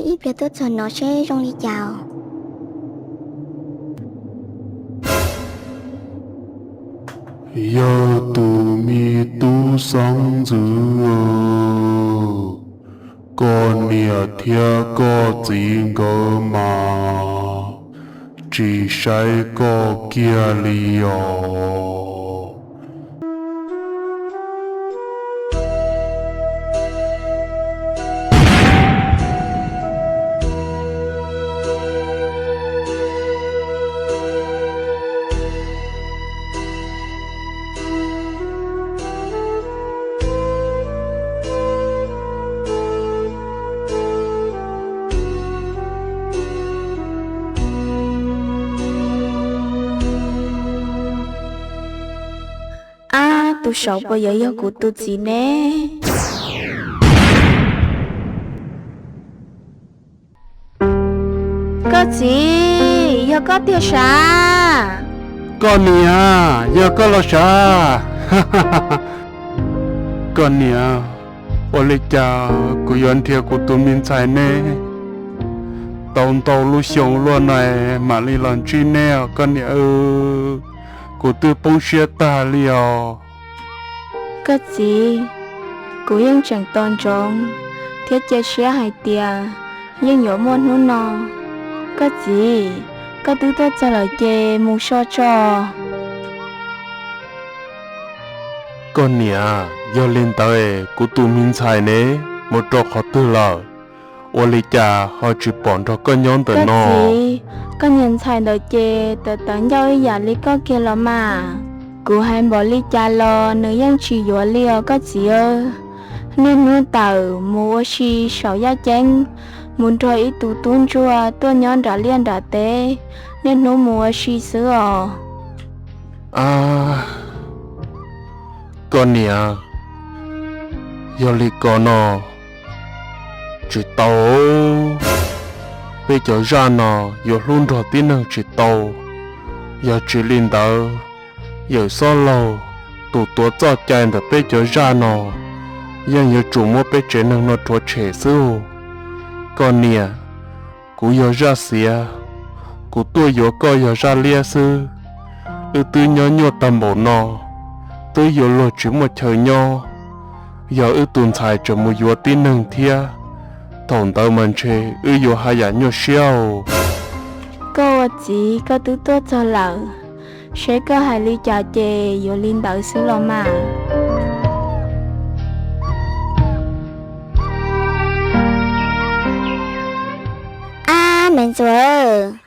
Ib pliag tuaj txog no seb zoo li cas. Yog tus me tub xeeb ntxwv, koj niam thiab koj txiv nkawd mas tsis saib koj kiag li os. Ab, tus saud puas yuav yog kuv tus txiv ne? Koj txiv, yog koj tiag sav? Koj niam, yog koj los sav? Koj niam, ua li cas kuv yuav nrhiav kuv tus me ntxhais ne? Tau ntau lub xyoo luaj no mam li los ntsib neb os koj niam. Kuv twb poob siab tag li os. Koj txiv, kuv yeej tseem tos ntsoov thiab cia siab hais tias yeej yuav muaj hnub no. Koj txiv, koj twb tuaj txog lawm ces mus so tso. Koj niam, yog li ntawd kuv tus me ntxhais ne, mus rau qhov twg lawm? Ua li cas ho tsis pom nrog koj nyob ntawm no? Koj niag ntxhais ntawd ces tawv tawv ncauj ib yam li koj kiag los mas. Kuv hais npaum li cas los nws yeej tsis yuav li os koj txiv. Niaj hnub tawm mus ua si saum yaj ceeb, mus nrog ib tug tub ntsuag tuaj nyob nram liaj nram teb, niaj hnub mus ua si xwb os. A, koj niam, yog li ko no tsis tau. Peb cov zaj no yuav hlub nrog tib neeg tsis tau. Yog tsis li ntawd, yawm Xob Laug, tus tuav txoj cai ntawm peb cov zaj no, yeej yuav tsum muab peb tsev neeg no rhuav tshem xwb. Koj niam, kuv yog zaj xiav, kuv tuaj yuav koj yog zaj liab xwb. Wb twb nyob nyuaj tag npaum no, twb yuav luag tsis muaj chaw nyob. Yog wb tus ntxhais tseem mus yuav tib neeg thiab, thaum ntawd mas ntshe wb yuav haj yam nyuaj siab os. Koj ua txiv koj twb tuaj txog lawm, seb koj hais li cas ces yuav li ntawd xwb los mas. Ab, me ntxuav,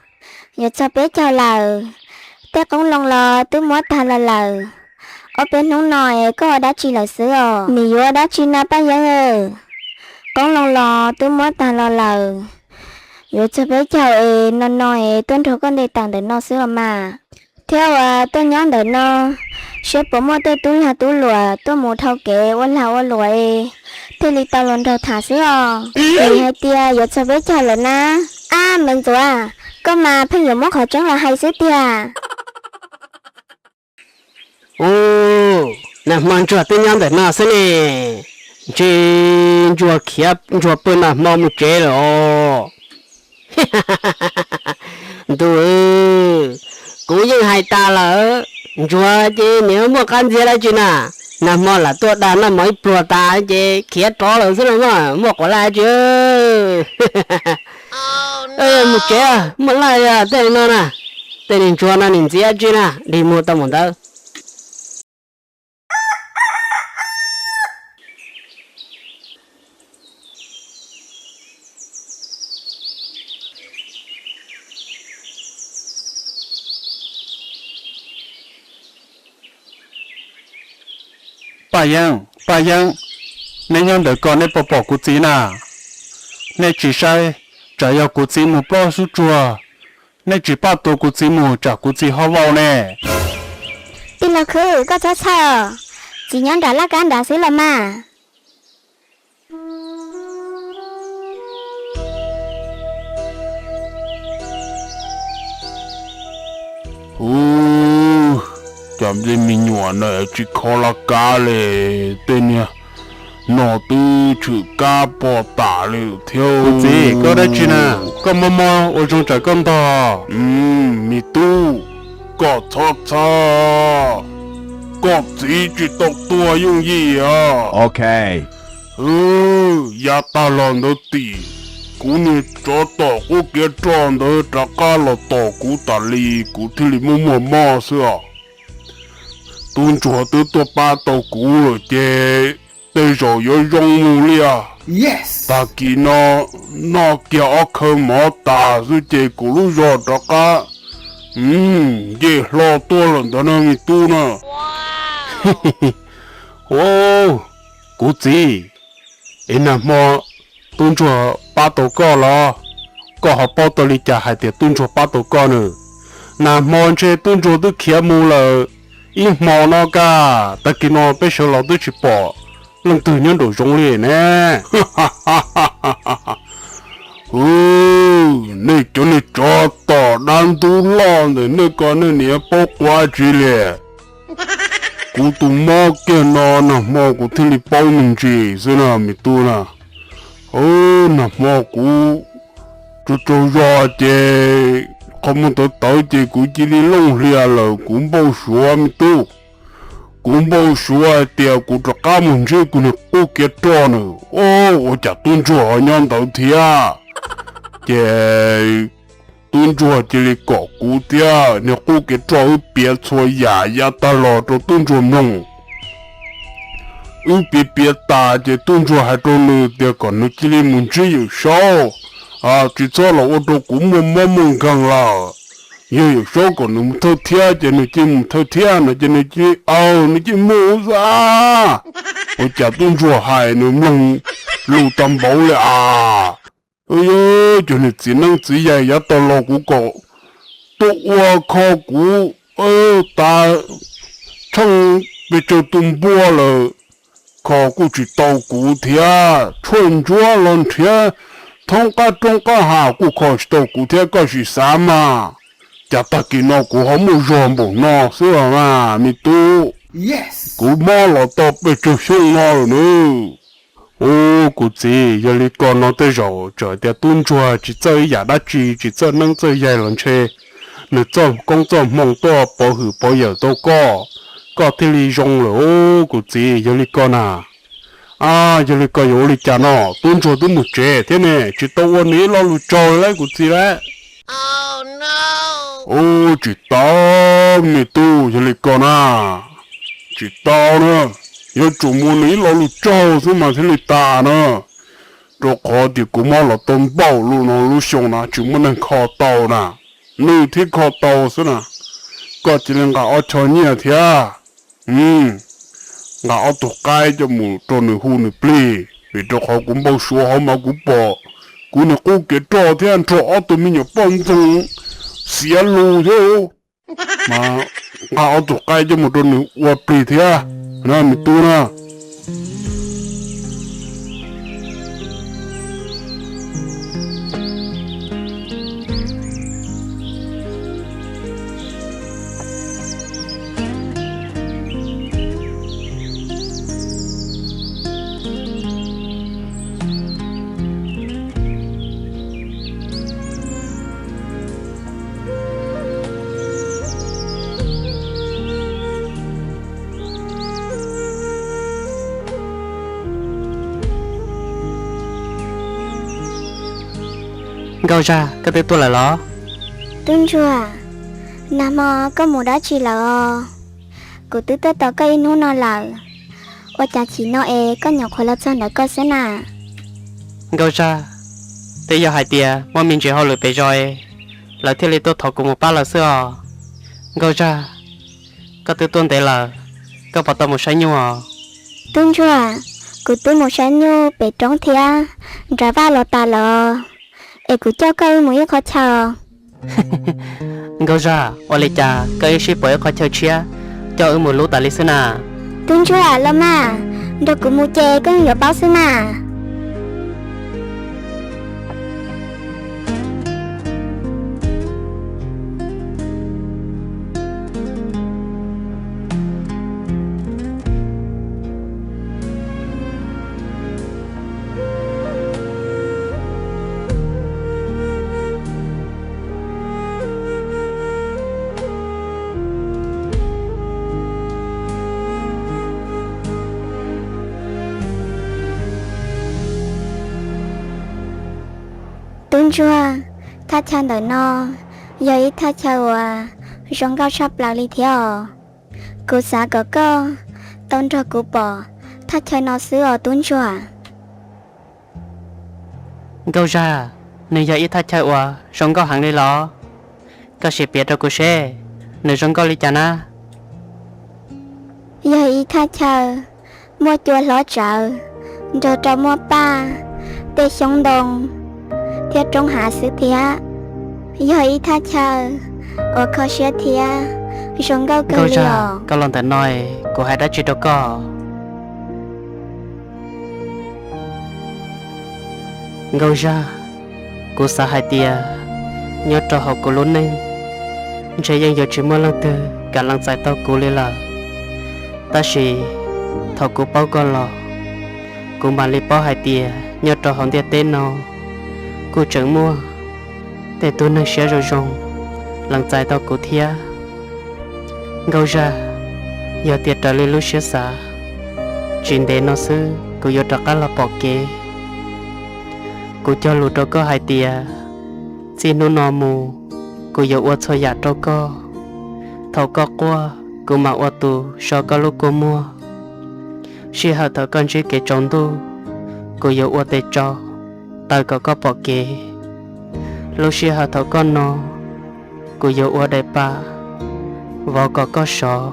yuav txog peb caug lawm, tej qoob loo los twb muab tag los lawm. Ob peb hnub no es koj ua dab tsi lawm xwb os? Nim yuav ua dab tsi no Paj Yeeb? Qoob loo los twb muab tag los lawm, yuav txog peb caug es no no es tuaj nrog koj nte taws ntawm no xwb los mas. Thiab uas tuaj nyob ntawm no, seb puas muaj tej tub lag tub luam tuaj mus dhau kev ua lag ua luam es thiaj li tau los nrog tham xwb os. Vim hais tias yuav txog peb caug lawm na. Ab, me ntxuav, koj mas pheej yuav muab qhov tseeb los hais xwb tiag. Ub, nag hmo ntsuag twb nyob ntawm no xwb ne, ntshe ntsuag khiav ntsuag pw nag hmo mus tsev lawm os. Ntuj, kuv yeej hais tas lawm, ntsuag ces nws muaj qab ntxiab dab tsi na, nag hmo lam tuaj dag noj mov ib pluag tas ces khiav rov lawm xwb los mas muaj quav laj tsi. Mus tsev, muaj laj tej no na, tej niag ntsuag no nim ntxias tsi na, dig muag tau mus ntawd. Paj Yeeb, Paj Yeeb, neb nyob ntawm ko neb puas pom kuv txiv na? Nej tsis saib, tsam yog kuv txiv mus plob sub tsuag, nej tsis pab tua kuv txiv mus tsam kuv txiv ho vau ne. Tij laug Khwb, koj txhob txhawj, txiv nyob nram laj kab nrad xwb los mas. Ub, cas tej me nyuam no tsis kho laj kab li, tej niag no twb tshwm kab pog tas li thiab. Txiv, koj dab tsi na? Koj mob mob ua zoo tsam koj ntog. Me tub, koj txhob txhawj, koj txiv tsis tau tuag yooj yim os. Yav tag los ntawd tim kuv niag tsov tom qub kev roj ntawd rov qab los tom kuv tas li, kuv thiaj li muaj muaj mob xwb os. Tub ntsuag twb tuaj pab tau kuv lawm ces tej zaum yuav zoo mus li os. Tag kis no noj kiag ob khawv mov tas xwb ces kuv lub zog rov qab nce hlo tuaj lawm ntawd na me tub na. Kuv txiv, es nag hmo tub ntsuag pab tau koj los? Koj ho paub tau li cas hais tias tub ntsuag pab tau koj na? Nag hmo ntshe tub ntsuag twb khiav mus lawm. Ib hmo no kaj, tag kis no peb sawv los twb tsis pom leej twg nyob nraum zoov li ne. Nej cov niag tsov tom dab ntub loj ntawm nej ko nej niam paub quav tsi li. Kuv tus mob kiag no nag hmo kuv thiaj li paub me ntsis xwb na me tub na. Nag hmo kuv tsaug tsaug zog ces qhov muag tawv tawv ces kuv cia li looj hlias lawm, kuv npau suav me tub. Kuv npau suav hais tias kuv rov qab mus ntsib kuv niag qub kev roj na. Ua cas tub ntsuag ho nyob ntawd thiab? Ces tub ntsuag cia li kom kuv thiab niag qub kev roj wb piav txhua yam yav tag los rau tub ntsuag mloog. Wb piav piav tas ces tub ntsuag hais rau nws tias kom nws cia li mus ntsib Yawm Saub, tsis txhob los ua rau kuv muaj mob muaj nkeeg lawm. Yog Yawm Saub kom nws mus thawj thiab ces nws cia li mus thawj thiab no ces nws cia li, aw, nws cia li mus xwb. Ua cas tub ntsuag hais nws mloog lus tag npaum li as. Yog cov niag txiv neeb txiv yaig yav tag los kuv kom tuaj ua kho kuv tas tsheej pes tsawg tus npua lawm, kho kuj tsis tau kuv thiab. Tshuaj ntsuab los nrhiav thoob qab roob qab hav kuj kho tsis tau kuv thiab, koj sim xav mas. Cas tag kis no kuv ho muaj zog npaum no xwb os mas me tub. Kuv mob los tau pes tsawg xyoo no lawm nawb. Ub, kuv txiv, yog li ko no tej zaum txawm tias tub ntsuag tsis txawj ib yam dab tsi, tsis txawj neeb txawj yaig los ntshe nws txoj koob txoj hmoo tuaj pov hwm pov yawm tau koj, koj thiaj li zoo lawm os kuv txiv. Yog li ko na, a, yog li ko yuav ua li cas no? Tub ntsuag twb mus tsev thiab ne, tsis tau ua nws ib lo lus tsaug li kuv txiv lauj. Ub, tsis tau, me tub, yog li ko na, tsis tau na, yuav tsum mus ua nws ib lo lus tsaug xwb mas thiaj li tas na. Rau qhov tias kuv mob los tau npaum li no lub xyoo na tsis muaj neeg kho tau na, nws thiaj kho tau xwb na. Koj cia li nqa ob choj nyiaj thiab, nqa ob tug qaib coj mus rau nws hu nws plig, vim rau qhov kuv npau suav hauv mas kuv pom kuv niag qub kev roj thiab nrog ob tug me nyuam poj ntxoog xiav lus thiab. Mas nqa ob tug qaib coj mus rau nws ua plig thiab na me tub na. Nkauj Zaj, koj twb tuaj lawm los? Tub ntsuag, nag hmo koj mus dab tsi lawm os? Kuv twb tuaj tos koj ib hnub no lawm, ua cas chim no es koj nyuam qhuav los txog ntawm ko xwb na? Nkauj Zaj, twb yog hais tias muaj me ntsis hauj lwm pem zos, lawv thiaj li tuaj thov kuv mus pab lawv xwb os. Nkauj Zaj, koj twb tuaj ntev lawm, koj puas tau mus saib nyuj os? Tub ntsuag, kuv twb mus saib nyuj pem roob thiab nram vaj los tas lawm, es kuv coj koj wb mus ib qhov chaw. Nkauj Zaj, ua li cas koj wb sib pom ib qhov chaw tshiab, coj wb mus lub tas li xwb na? Tub ntsuag los mas, nrog kuv mus ces koj yeej yuav paub xwb mas. Tub ntsuag, thaj chaw ntawm no yog ib thaj chaw uas zoo nkauj tshaj plaws li thiab os. Kuv xav kom koj tau nrog kuv pom thaj chaw no xwb os tub ntsuag. Nkauj Zaj, nws yog ib thaj chaw uas zoo nkauj heev li los? Koj sim piav rau kuv seb nws zoo nkauj li cas na. Yog ib thaj chaw muaj cua hlob tsawv, nrog rau muaj paj, tej xyoob ntoo, thiab roob hav xwb thiab. Yog ib thaj chaw uas kho siab thiab zoo nkauj kawg li os. Koj los ntawm no, kuv hais dab tsi rau koj? Nkauj Zaj, kuv xav hais tias nyob rau hauv kuv lub neej, ntshe yeej yuav tsis muaj leej twg kam lees txais tau kuv li lawm. Tab sis thaum kuv paub koj los, kuv mam li paub hais tias nyob rau hauv ntiaj teb no kuj tseem muaj tej tug neeg siab zoo zoo lees txais tau kuv thiab. Nkauj Zaj, yog tias raws li lub siab xav, tsis ntev no xwb kuv yuav rov qab los pom kev. Kuv cog lus rau koj hais tias txij hnub no mus, kuv yuav ua txhua yam rau koj. Thaum koj quaj, kuv mam ua tus so koj lub kua muag. Sij hawm thaum koj ntsib kev tsaus ntuj, kuv yuav ua tes tsau taw kom koj pom kev. Lub sij hawm thaum koj no, kuv yuav ua daim pam vov kom koj sov.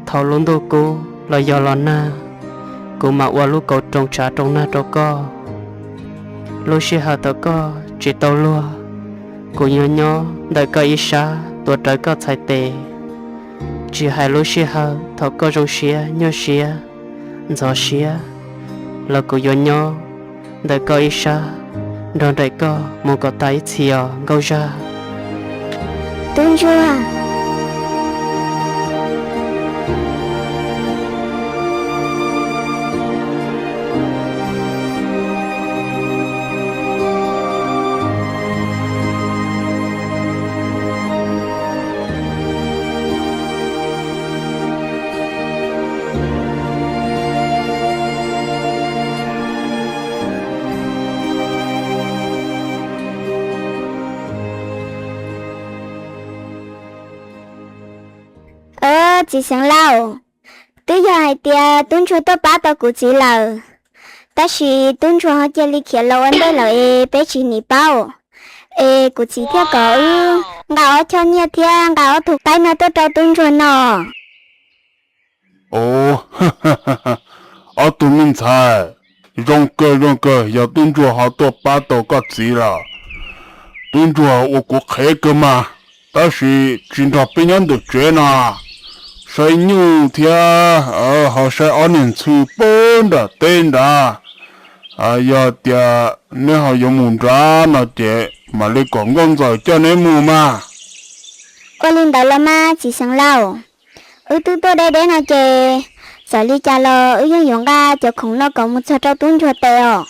Thaum lub ntuj kub los yog los nag, kuv mam ua lub kauv roos tshav roos nag rau koj. Lub sij hawm thaum koj tsis tau luag, kuv yuav nyob ntawm koj ib sab tuav rawv koj txhais tes. Tsis hais lub sij hawm thaum koj zoo siab nyuaj siab ntxhov siab los kuv yuav nyob ntawm koj ib sab nrog nraim koj mus kom tas ib txhis os Nkauj Zaj. Tub ntsuag. Txiv xeev laus, twb yog hais tias tub ntsuag tuaj pab tau kuv txiv lawm, tab sis tub ntsuag ho cia li khiav los ua ntej lawm es peb tsis nim paub, es kuv txiv thiaj kom wb nqa ob choj nyiaj thiab nqa ob tug qaib no tuaj rau tub ntsuag no. Ob tug me ntxhais, zoo kawg zoo kawg yog tub ntsuag ho tuaj pab tau koj txiv lawm. Tub ntsuag ua kuv qhev kawg mas, tab sis tsis nrog peb nyob ntawm tsev no, saib nyuj thiab ho saib ob niag ntxhw pag nram teb nrad. Yog tias neb ho yuav mus nrad no ces mam li kom nkauj ntxawm coj neb mus mas. Ua li ntawd los mas txiv xeev laus, wb twb tuaj deb deb no ces txawm li cas los wb yeej yuav nqa cov khoom no kom mus txog rau tub ntsuag tes os.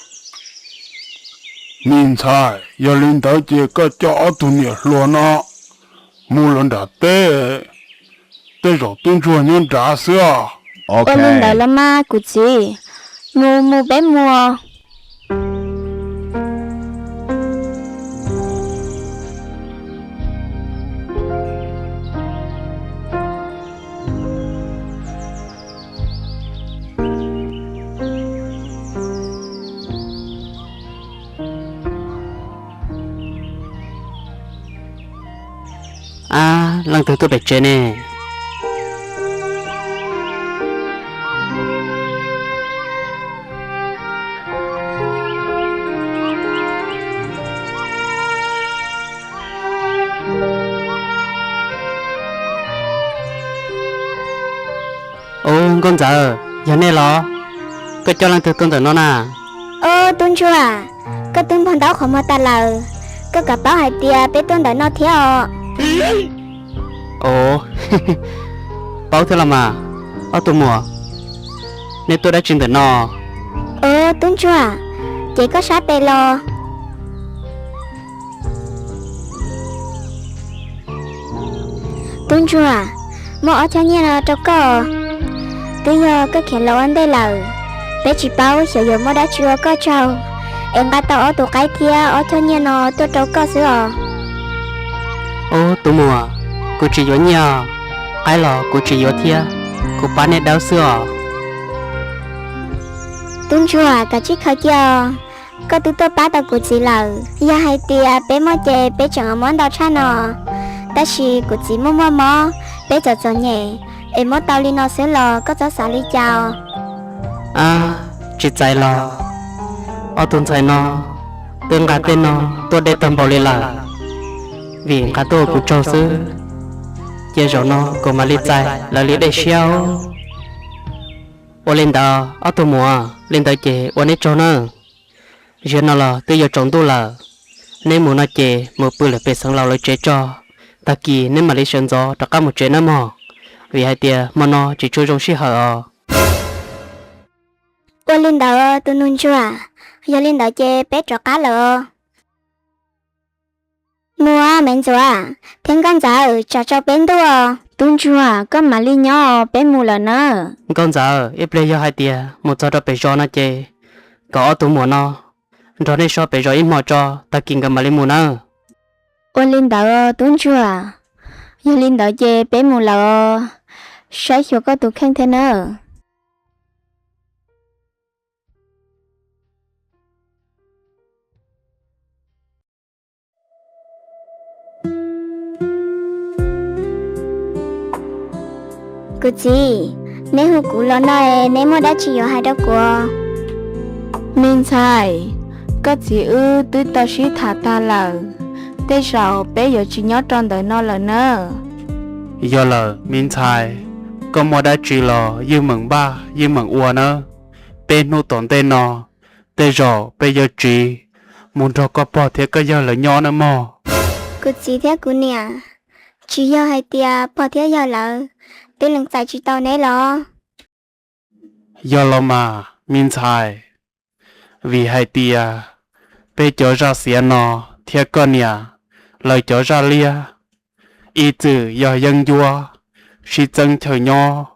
Me ntxhais, yog li ntawd ces koj coj ob tug niam hluas no mus lawm nram teb, tej zaum tub ntsuag nyob nrad xwb os. Ua li ntawd los mas kuv txiv, mus mus peb mus. Ab, leej twg tuaj pem tsev ne? Ub, nkauj ntxawm, yog nej los? Koj coj leej twg tuaj ntawm no na? Ob tub ntsuag, koj twb npog ntau qhov muag tas lawm, koj kam paub hais tias peb tuaj ntawm no thiab os. Ov, paub thiab los mas. Ob tug muam, nej tuaj dab tsi ntawm no? Ov tub ntsuag, ces koj sab tes los. Tub ntsuag, muaj ob choj nyiaj no rau koj. Twb yog koj khiav los ua ntej lawm, peb tsis paub xyov yuav muaj dab tsi ua koj tsaug, es nqa tau ob tug qaib thiab ob choj nyiaj no tuaj rau koj xwb os. Ub, tus muam, kuv tsis yuav nyiaj os, qaib los kuv tsis yuav thiab, kuv pab nej dawb xwb os. Tub ntsuag, kav tsij khaws cia os, koj twb tuaj pab tau kuv txiv lawm. Yog hais tias peb muaj ces peb tseem muab ntau tshaj no, tab sis kuv txiv muaj muaj mob, peb txom txom nyem, es muab tau li no xwb los koj txhob xav li cas os. Ab, tsis txais los, ob tug ntxhais no twb nqa tej no tuaj deb tag npaum li lawm, vim nqa tuaj ua kuv tsaug xwb, cia zaum no kuv mam li txais lawv li dej siab. Ua li ntawd ob tug muam, li ntawd ces ua neb tsaug nawb. Ziag no los twb yuav tsaus ntuj lawm, neb mus no ces mus pw lawm pem xeev laus lawv tsev tso, tag kis neb mam li sawv ntxov rov qab mus tsev nawb mog, vim hais tias hmo no tsis tshua zoo sij hawm os. Ua li ntawd tus nus ntsuag, yog li ntawd ces peb rov qab lawm os. Mus, Maiv Ntxuav thiab Nkauj Ntxawm, tsam tso peb ntuj. Tub ntsuag, koj mam li nyob, peb mus lawm na. Nkauj Ntxawm, ib pliag yog hais tias mus txog rau pem zos no ces kom ob tug muam no nrog nej so pem zos ib hmo tso, tag kis nkawd mam li mus nawb. Ua li ntawd tub ntsuag, yog li ntawd ces peb mus lawm os, saib xyuas koj tus kheej thiab nawb. Kuv txiv, neb hu kuv los no es neb muaj dab tsi yuav hais rau kuv? Me ntxhais, koj txiv wb twb tau sib tham tag lawm, tej zaum peb yuav tsis nyob rau ntawm no lawm nawb. Yog lawm me ntxhais, koj muaj dab tsi los yeej meem npaj yeej meem ua nawb. Peb hnub tom ntej no tej zaum peb yuav tsiv mus nrog koj pog thiab koj yawg lawv nyob nawb mog. Kuv txiv thiab kuv niam, tsis yog hais tias pog thiab yawg lawv twb lees txais tsis tau neb los? Yog los mas me ntxhais, vim hais tias peb cov zaj xiav no thiab koj niam lawv cov zaj liab ib txwm yog yeeb ncuab sib txeeb chaw nyob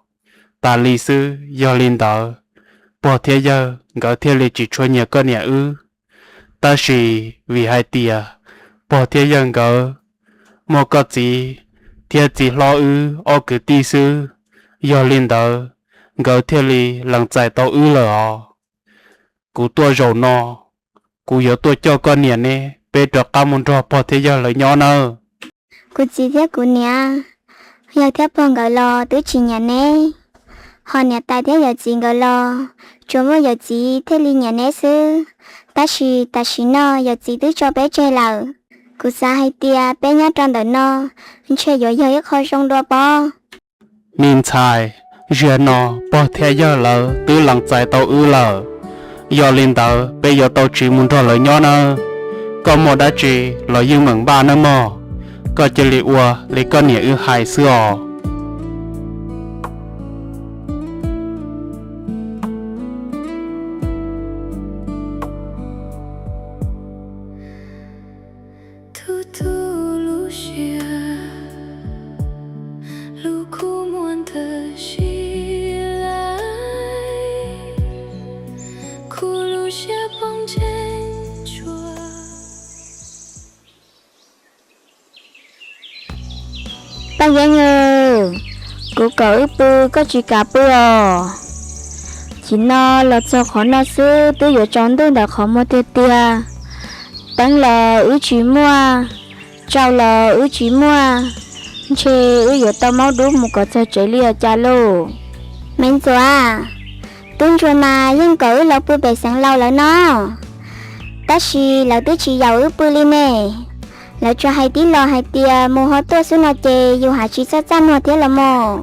tas li xwb. Yog li ntawd, pog thiab yawg nkawd thiaj li tsis tshua nyiam koj niam wb. Tab sis vim hais tias pog thiab yawg nkawd muaj koj txiv thiab txiv hlob wb ob kwv tij xwb, yog li ntawd nkawd thiaj li lees txais tau wb lawm os. Kuv tuaj zaum no, kuv yuav tuaj coj koj niam neb peb rov qab mus nrog pog thiab yawg lawv nyob nawb. Kuv txiv thiab kuv niam, yawg thiab pog nkawd los twb tsis nyiam neb, ho niam tais thiab yawm txiv nkawd los tsuas muaj yawm txiv thiaj li nyiam neb xwb. Tab sis tam sim no yawm txiv twb tso peb tseg lawm. Kuv xav hais tias peb nyob rau ntawm no ntshe yuav yog ib qho zoo dua pob. Me ntxhais, zaum no pog thiab yawg lawv twb lees txais tau wb lawm, yog li ntawd peb yuav tau tsiv mus nrog lawv nyob nawb. Koj muaj dab tsi los yeej meem npaj nawb mog, koj cia li ua li koj niam wb hais xwb os. Paj Yeeb, kuv kom wb pw koj tsis kam pw os. Chim no los txog qhov no xwb twb yuav tsaus ntuj ntawm qhov muag tiag tiag. Teeb los wb tsis muaj, tsau los wb tsis muaj, ntshe wb yuav tau maub dub mus kom txog tsev li os cas lauj. Maiv Ntxuav, tub ntsuag mas yeej kom wb los pw pem xeev laus lawv no, tab sis lawv twb tsis yaum wb pw li ne. Lawv tsuas hais tib los hais tias mus ho tuaj xwb no ces yus hais tsis txaj txaj muag thiab los mas.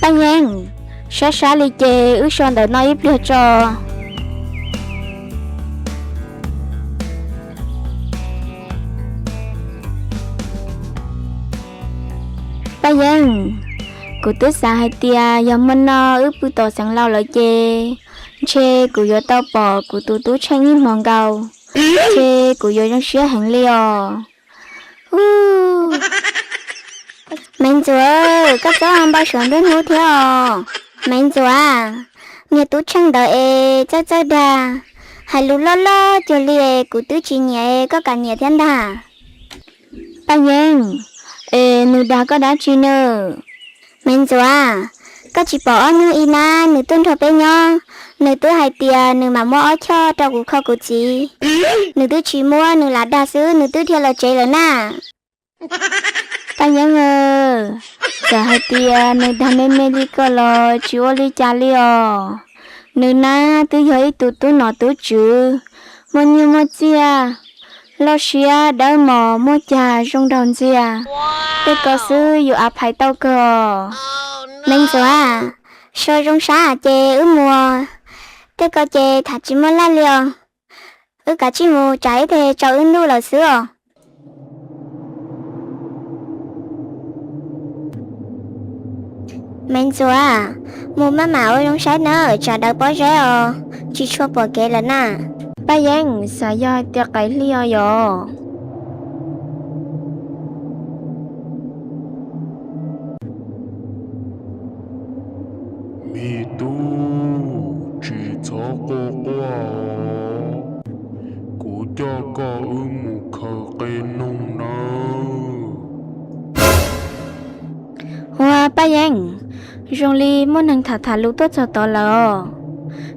Paj Yeeb, sab sab li ces wb so ntawm no ib pliag tso. Paj Yeeb, kuv twb xav hais tias yog hmo no wb pw tom xeev laus lawm ces ntshe kuv yuav tau pom kuv tus tub Tsheej ib hmos nkaus, ntshe kuv yuav zoo siab heev li os. Maiv Ntxuav, koj txhob npau suav nruab hnub thiab os. Maiv Ntxuav, niag tub Tsheej ntawd es txawj txawj dag, Hais lus loj loj cuag li, kuv twb tsis nyiam, koj kam nyiam thiab ntag. Paj Yeeb, es nws dag koj dab tsi nws? Me Ntxuav, koj tsis pom ob hnub ib nab nws tuaj nrog peb nyob, nws twb hais tias nws mam muab ob choj rau kuv kho kuv txiv. Nws twb tsis muab, nws lam dag xwb, nws twb dhia los tsev lawm na. Paj Yeeb, txawm hais tias nws dag me me li ko los tsis ua li cas li os. Nws nab twb yog ib tug tub nom tub tswv, muaj nyiaj muaj txiaj, loj siab dawb mos, muaj cag zoo nraug ntxiag. Tej ko xwb yus av phais tau kawg os. Me Ntxuav, so zoo sab ces wb mus. Tej ko ces tham tsis muaj laj li os. Wb kav tsij mus, tsam ib teg tsaus wb ntuj lawm xwb os. Me Ntxuav, mus maj mam ua zoo saib nawb, tsam daws pob zeb os, tsis tshua pom kev lawm na. Paj Yeeb, xav yog hais tias qaim hli os yog. Me tub, tsis txhob quaj quaj os. Kuv coj koj wb mus khaws qe noog nawb. Ua Paj Yeeb, zoo li muaj neeg tham tham lus tuaj txog tod lawm os.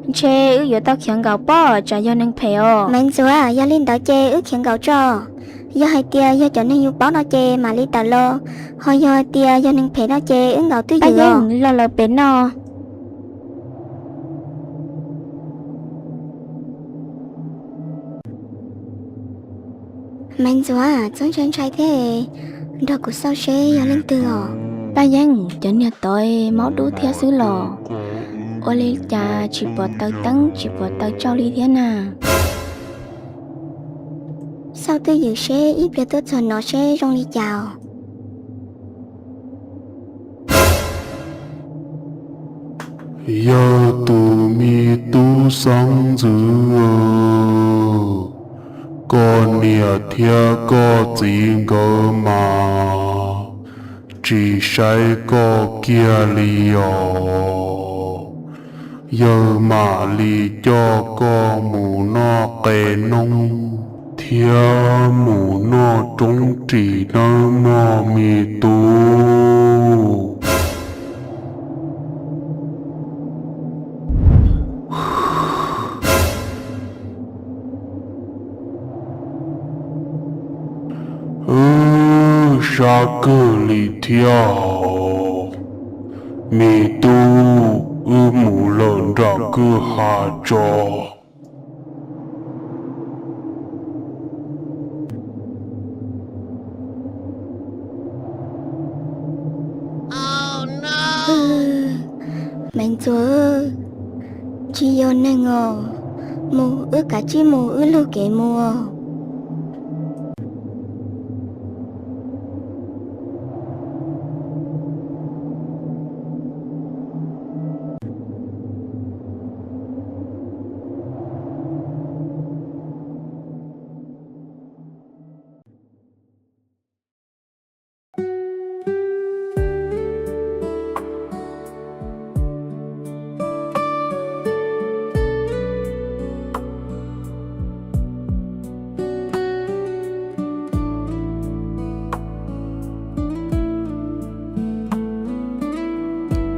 Ntshe wb yuav tau khiav nkaum pob, tsam yog neeg phem os. Me Ntxuav, yog li ntawd ces wb khiav nkaum tso. Yog hais tias yog cov neeg yus paub no ces mam li tawm los, ho yog hais tias yog neeg phem no ces wb nkaum twj ywm os. Paj Yeeb, los lawm pem no. Me Ntxuav, txhob ntshai ntshai thiab, nrog kuv xauj seb yog leej twg os. Paj Yeeb, cov niag tod maub dub thiab xwb los, ua li cas tsis pom taws teeb tsis pom taws tsau li thiab na. Xauj twj ywm seb ib pliag tuaj txog no seb zoo li cas os. Yog tus me tub xeeb ntxwv, koj niam thiab koj txiv nkawd mas tsis saib koj kiag li os. Yawg mam li coj koj mus noj qe noog thiab mus noj roob ris nawb mog me tub. Wb sab kawg li thiab os. Me tub, wb mus lawm nram kwj ha tso. Me ntxuav, tsis yog neeg os, mus wb kav tsij mus wb lug kev mus.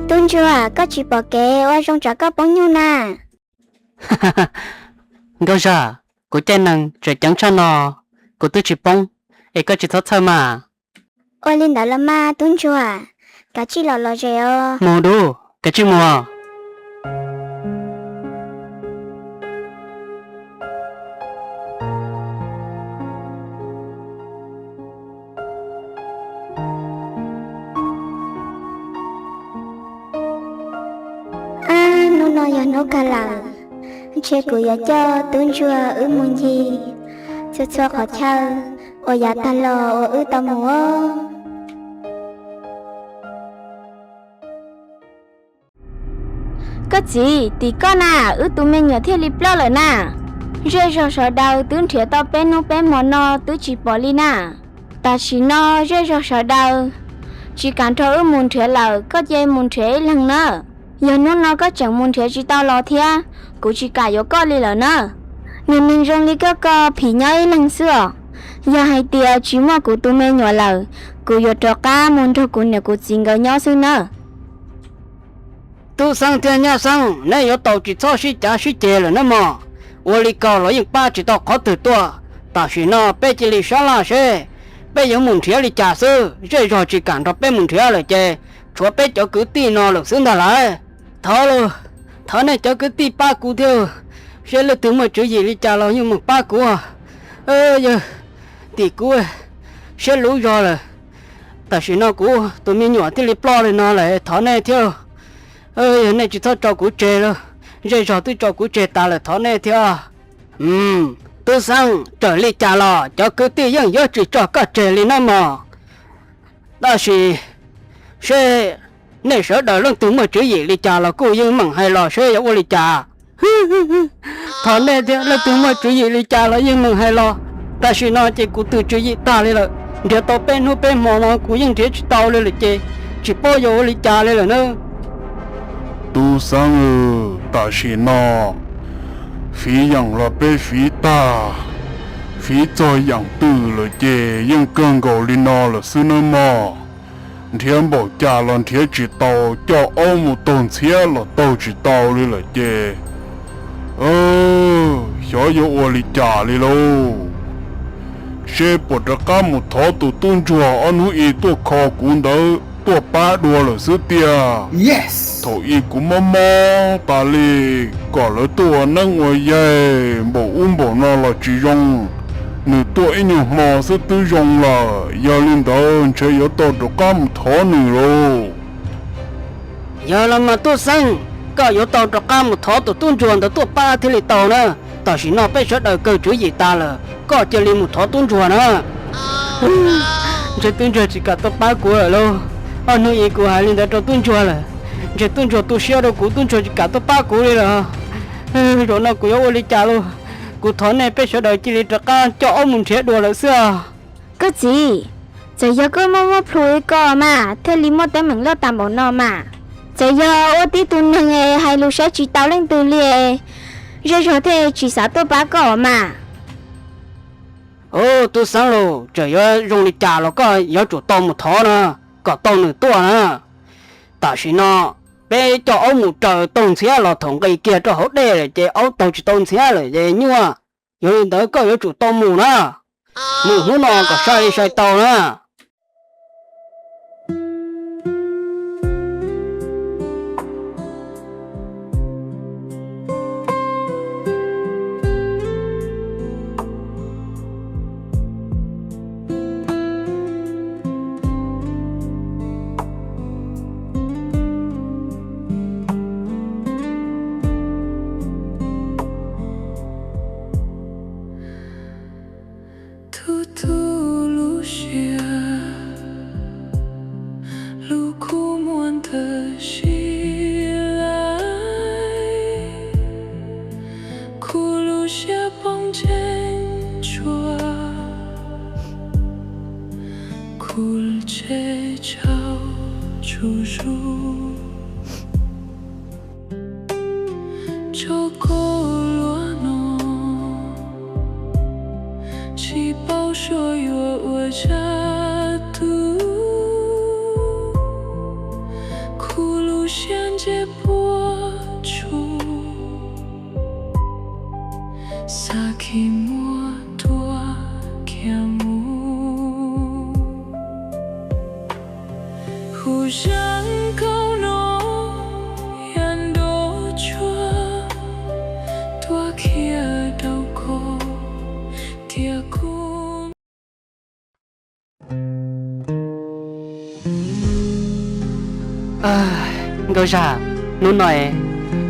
Tub ntsuag, koj tsis pom kev ua zoo tsam koj poob nyuj na. Nkauj Zag, kuv caij nees tseem ceev tshaj no, kuv twb tsis poob, es koj tsis txhob txhawj mas. Ua li ntawd los mas tub ntsuag, kav tsij los lom zem os. Mus dub, kav tsij mus. Ab, hnub no yog hnub kawg lawm, ntshe kuv yuav coj tub ntsuag wb mus ncig txhua txhua qhov chaw uas yav tag los uas wb tau mus os. Koj txiv, tim koj na, wb tus me nyuam thiaj li ploj lawm na. Zej zog sawv daws twb nrhiav tau peb hnub peb hmo no twb tsis pom li na. Tam sim no zej zog sawv daws tsis kam nrog wb mus nrhiav lawm, koj cia mus nrhiav ib leeg na. Yog hnub no koj tseem mus nrhiav tsis tau los thiab, kuv tsis kam yuav koj li lawm na. Niag neeg zoo li koj ko phim nyob ib leeg xwb os. Yog hais tias tsis muaj kuv tus me nyuam lawm, kuv yuav rov qab mus nrog kuv niam kuv txiv nkawd nyob xwb nawb. Tub Xeeb thiab Nyab Xeeb, neb yuav tau tsis txhob sib cav sib ceg lawm nawb mog. Ua li ko los yeej pab tsis tau qhov twg tuaj. Tam sim no peb cia li sab laj seb peb yuav mus nrhiav li cas xwb. Zej zog tsis kam nrog peb mus nrhiav lawm ces tshuav peb cov kwv tij no lawm xwb ntag lauj. Thov lauj, thov nej cov kwv tij pab kuv thiab, seb leej twg muaj tswv yim li cas los yeej meem pab kuv. Yawg, tim kuv siab luv zog lawm. Tam sim no kuv tus me nyuam thiaj li ploj li no lawm, thov nej thiab. Yog nej tsis txhob tso kuv tseg lauj, zej zog twb tso kuv tseg tas lawm, thov nej thiab. Tub Xeeb, txawm li cas los cov kwv tij yeej yuav tsis tso koj tseg li nawb mog. Tab sis seb nej sawv daws leej twg muaj tswv yim li cas los kuj yeej meem hais los seb yuav ua li cas. Thov nej thiab, leej twg muaj tswv yim li cas los yeej meem hais los. Tam sim no ces kuv twb tswv yim tag li lawm, nrhiav tau peb hnub peb hmo no kuv yeej nrhiav tsis tau li lawm ces tsis paub yuav ua li cas li lawm nawb. Tub Xeeb, tam sim no fiv yeem los peb fiv tag, fiv txog yeem twm lawm ces yeej kawg nkaus li no lawm xwb nawb mog. Nrhiav npaum cas los nrhiav tsis tau, coj aub mus taug ntxhiab los taug tsis tau li lawm ces xyov yuav ua li cas li lauj. Seb puas rov qab mus thov tus tub ntsuag ob hnub ib tuaj kho kuv ntawd tuaj pab dua lawm xwb tiag. Thaum ub kuv mob mob tas li, kom lawv tuaj ua neeb ua yaig npaum ub npaum no los tsis zoo, nws tuaj ib nyuag hmo xwb twb zoo lawm. Yog li ntawd ntshe yuav tau rov qab mus thov nws lauj. Yog los mas Tub Xeeb, koj yuav tau rov qab mus thov tus tub ntsuag ntawd tuaj pab thiaj li tau na. Tam sim no peb sawv daws kawg tswv yim tas lawm, koj cia li mus thov tub ntsuag na. Ntshe tub ntsuag tsis kam tuaj pab kuv lawm lauj. Ob hnub ib kuv hais li ntawd rau tub ntsuag lawm, ntshe tub ntsuag tu siab rau kuv, tub ntsuag tsis kam tuaj pab kuv li lawm. Zaum no kuv yuav ua li cas lauj? Kuv thov nej peb sawv daws cia li rov qab coj aub mus nrhiav dua lawm xwb os. Koj txiv, txawm yog koj muaj muaj plhu li ko mas thiaj li muaj teeb meem loj tas npaum no mas. Txawm yog ua tib tug neeg es hais lus saib tsis taus leej twg li, zej zog thiaj tsis xav tuaj pab koj mas. Ub, Tub Xeeb lauj, txawm yuav zoo li cas los koj yuav tsum tau mus thov na, kom tau nws tuaj na. Tam sim no peb coj aub mus raws taug ntxhiab los thaum nqis kiag rau hauv dej lawm ces aub taug tsis tau ntxhiab lawm ces nyuaj. Yog li ntawd koj yuav tsum tau mus na, mus hnub no kom sai li sai tau na. Tus tus lub siab, lub kua muag ntawm sib laim, kuv lub siab poob ntseeg tsuag, kuv tsev tsau tsuj zus. Tso koj luag no, tsis paub suav yuav ua zaj twg, kuv lub siab ntse puab tsuj, xav khi muab tuaj khiav mus. Hu zaj nkauj no yam nrov tsuag tuaj khiav rau koj tias kuv Nkauj Zaj, hnub no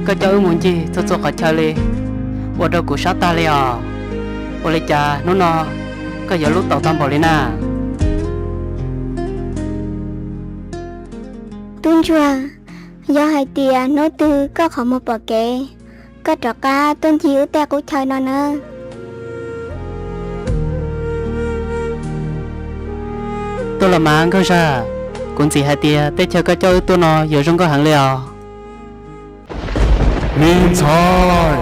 koj coj wb mus ncig txhua txhua qhov chaw li, ua rau kuv sab tag li os. Ua li cas hnub no koj yuav hlub tau tag npaum li na? Tub ntsuag, yog hais tias hnub twg koj qhov muag pom kev, koj rov qab tuaj ncig wb tej qub chaw no nawb. Tuaj los mas Nkauj Zaj, kuv ntxim hais tias teb chaws koj coj wb tuaj no yuav zoo nkauj heev li os. Me ntxhais,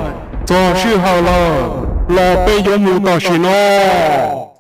txog sij hawm lawm, los peb yuav mus tam sim no.